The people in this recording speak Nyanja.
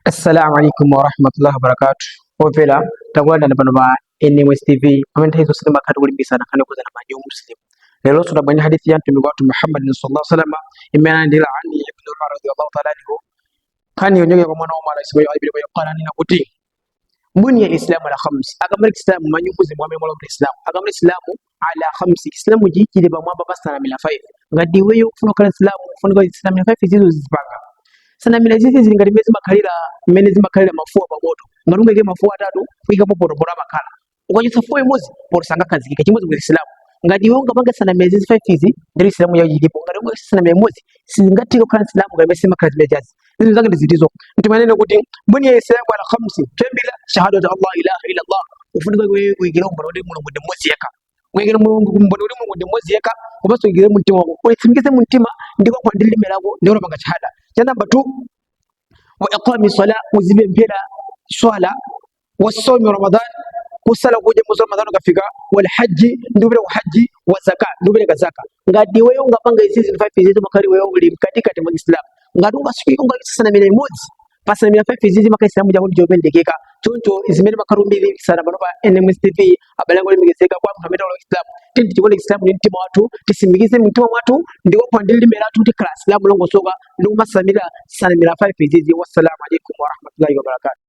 Assalamu alaikum warahmatullahi wabarakatuh. Omvera, takulandirani pano pa NMS TV pamene nthawi zonse timakhala tikulimbikitsana nkhani yokhudzana ma new muslim. Lero tabwera ndi hadithi ya mtumiki wathu Muhammad sallallahu alaihi wasallam imene analandira an Ibn Umar radhiyallahu ta'ala anhu. Nkhani yochokera kwa mwana wa Umar qala, anena kuti buniya lislamu ala khams. Akamati Islamu ma new muslim amene mwala Islamu, akamati Islamu ala khamsi, Islamu chi chili pamwamba pa nsanamira 5. Ngati iweyo ufuna kukhala Islamu, ufuna nsanamira 5 zizo zizipanga. Nsanamira zizi zili ngati mmene zimakhalira mafuwa pa moto. Ngati ungaike mafuwa atatu kuyikapo poto, poto amakhala. Ukachotsa fuwa imodzi, poto sangakhazikike. Chimodzi mu Islamu, ngati iwe ungapanga nsanamira zizi 5 izi, ndilo Islamu yawo chilipo. Ngati ungaike nsanamira imodzi, sizingatheke kukhala Islamu ngati mmene zimakhala zimene jazi. Zinthu zake ndi zitizo? Timanene kuti buniya islamu ala khamsi. Choyambira, shahadatu Allah ilaha illa Allah. Ufunika iwe uyikire umboni kuti Mulungu ndi mmodzi yekha. Uyikire Mulungu umboni kuti Mulungu ndi mmodzi yekha, komanso uyikire mumtima wako, uyitsimikize mumtima ndiko kwa ndi lilime lako, ndi unapanga shahada. Cha namba 2, wa iqami sala, uzipemphera swala, wa sawmi Ramadan, kusala kudya mwezi wa Ramadan ukafika, wal haji, ndi kupita ku haji, wa zaka, ndi kupereka zaka. Ngati iweyo ungapanga izi zinthu 5 izi, umakhala iweyo uli mkatikati mwa Islam. Ngati ungaswika ungachotsa nsanamira imodzi pa nsanamira 5 izizi, makhala Islamu chako ndi chopendekeka. Choncho zimene makhala umbiri sana pano pa NMS TV, abale anga olemekezeka, kwa anthu amene alowa Islamu, tiyeni tichikonde Islamu ndi mtima wathu, tisimikize mtima mwathu ndi ndi lilime lathu, tikhala Islamu longosoka ndi kumasamira nsanamira 5 izizi. Wassalamu alaikum warahmatullahi wabarakatuh.